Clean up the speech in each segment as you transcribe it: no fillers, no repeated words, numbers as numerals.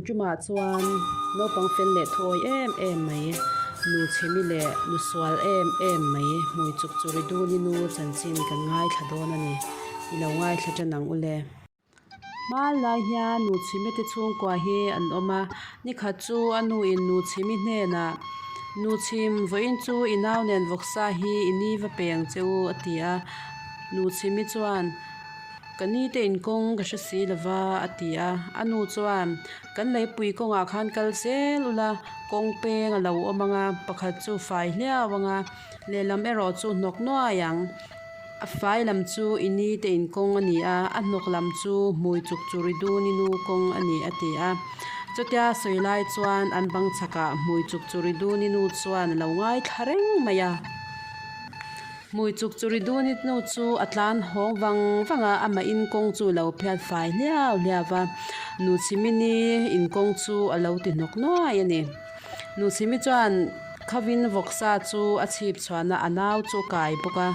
Tun tumah chuan naupang fel leh thuawi em em mai, nu chhemi leh nu sual em em mai hmui chuk chu ri dun i nu chanchin kan ngaithla dawn a ni. I lo ngaithla tan ang u le. Hmanlai hian nu chhimi te chhungkua hi an awm a, nikhat chu a nu in nu chhimi hnenah, Nu chhim, vawiin chu i nau nen vawksa hi i ni va pe ang che u a ti a. Nu chhimi chuan, Ka ni te inkawng ka hre si lova a ti a. A nu chuan, Kan leipui kawngah khan kal zel ula, kawng peng a lo awm ang a, pakhat chu fai hliau ang a, lehlam erawh chu hnawk nuai ang. A fai lam chu i ni te inkawng a ni a, a hnawk lam chu hmui chuk chu ri dun i nu kawng a ni a ti a. Chutia sawi lai chuan an bang chhakah hmui chuk chu ri dun i nu chuan a lo ngaithla reng mai a. Hmui chuk chu ri dun i nu chu a tlan hawng vang vang a, amah in kawng chu a lo phiat fai hliau hliau va, Nu Chhimini inkawng chu a lo ti hnawk nuai a ni. Nu Chhimi chuan khavin vawksa chu a chhip chhuahna a nau chu a kai bawk a,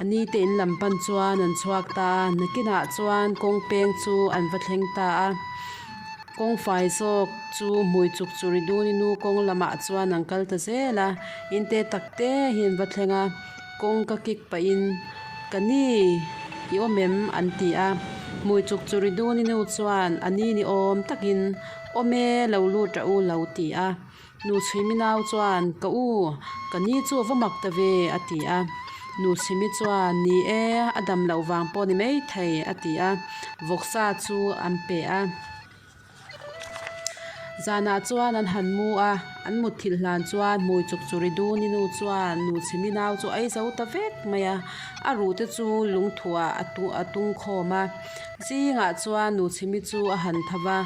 a ni te in lam pan chuan an chhuak ta a, nakinah chuan kawng peng chu an va thleng ta a, kawng fai zawk chu hmui chuk chu ri dun i nu kawng lamah chuan an kal ta zel a, in te tak te hi an va thleng a, kawng ka kik pahin ka ni i awm em an ti a, hmui chuk chu ri dun i nu chuan a ni ni awm takin Awm e, lo lut ra u lo ti a. Nu Chhimi nau chuan, Ka u, ka ni chu a va mak ta ve, a ti a. Nu Chhimi chuan, Ni e, a dam loh vang pawh ni mai thei, a ti a. Vawksa chu an pe a. Zanah chuan an han mu a, an mutthilh hlan chuan hmui chuk chu ri dun i nu chuan Nu Chhimi nau chu a ei zo ta vek mai a. A ruh te chu lungthuah a tung khawm a. Zingah chuan nu chhimi chu a han tho va,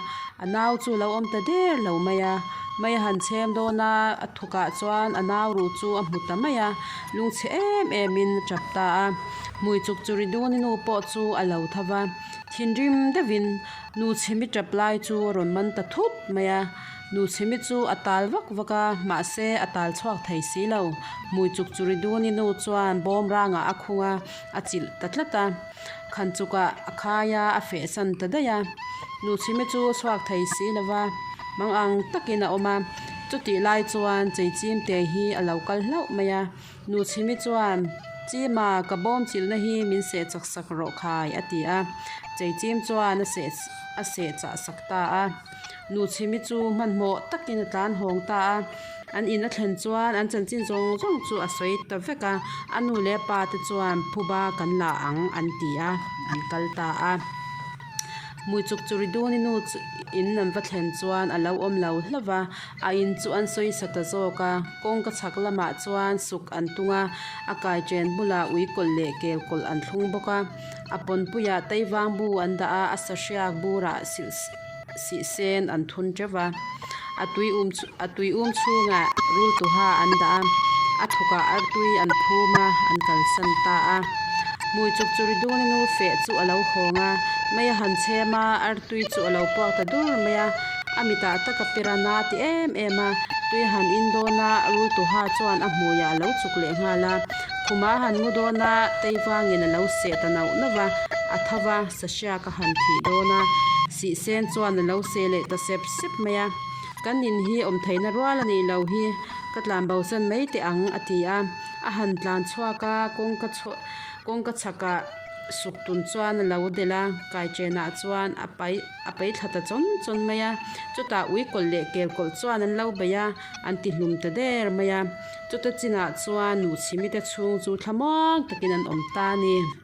a nau chu lo awm ta der lo mai a. Mei a han chhem dawn a, a thukah chuan a nau ruh chu a hmu ta mai a, lungchhe em emin a tap ta a. Hmui chuk chu ri dun i nu pawh chu a lo tho va, thinrim deuhin nu chhimi tap lai chu a rawn man ta thut mai a. Nu chhimi chu a tal vak vak a, mahse a tal chhuak thei si lo. Hmui chuk chu ri dun i nu chuan bawm rangah a khung a, a chilh ta tlat a. Khan chukah a khai a, a feh san ta daih a. Nuchhimi chu a chhuak thei si lo va, mang ang takin a awm a. Chutih lai chuan cheichim te hi a lo kal hlauh mai a. Nuchhimi chuan, Chima, ka bawm chilhna hi min seh chak sak rawh khai, a ti a. Cheichim chuan a seh a seh chah sak ta a. Nuchhimi chu hmanhmawh takin a tlan hawng ta a. An in a thlen chuan an chanchin zawng zawng chu a sawi ta vek a, a nu leh a pa te chuan phuba kan la ang an ti a, an kal ta a. Hmuichuk chu ri dun i nu chu in an va thlen chuan a lo awm lo hlauh va, a in chu an sawi sa ta zawk a, kawngka chhak lamah chuan suk an tung a, a kai chen bulah ui kawlh leh kel kawlh an thlung bawk a, a pawnpuiah teivang bu an dah a, a sahriak burah silh. sih sen an thun teuh va, a tui um a tui um chhungah rul tuha an dah a, a thukah artui an phum a, an kalsan ta a. Hmui chuk chu ri dun inu feh chu a lo hawng a, mei a han chhem a, artui chu a lo puak ta dur mai a, a mitah tak a per a na ti em em a, tui a han in dawn a, rul tuha chuan a hmuiah a lo chuk leh nghal a, khumah a han ngu dawn a, tei vangin a lo seh ta nauh nauh va, a tho va. Sahriak a han thih dawn a, sihsen chuan a lo seh leh ta sep sep mai a, Kan in hi awm theihna rual a nih loh hi, ka tlan bo san mai teh ang a ti a, a han tlan chhuak a, kawngka chhuah kawngka chhakah suk tun chuan a lo delh a, kaichenah chuan a pai a pai thla ta chawn chawn mai a, chutah ui kawlh leh kel kawlh chuan an lo bei a, an ti hlum ta der mai a, chuta chinah chuan nuchhimite chhung chu thlamuang takin an awm ta a ni.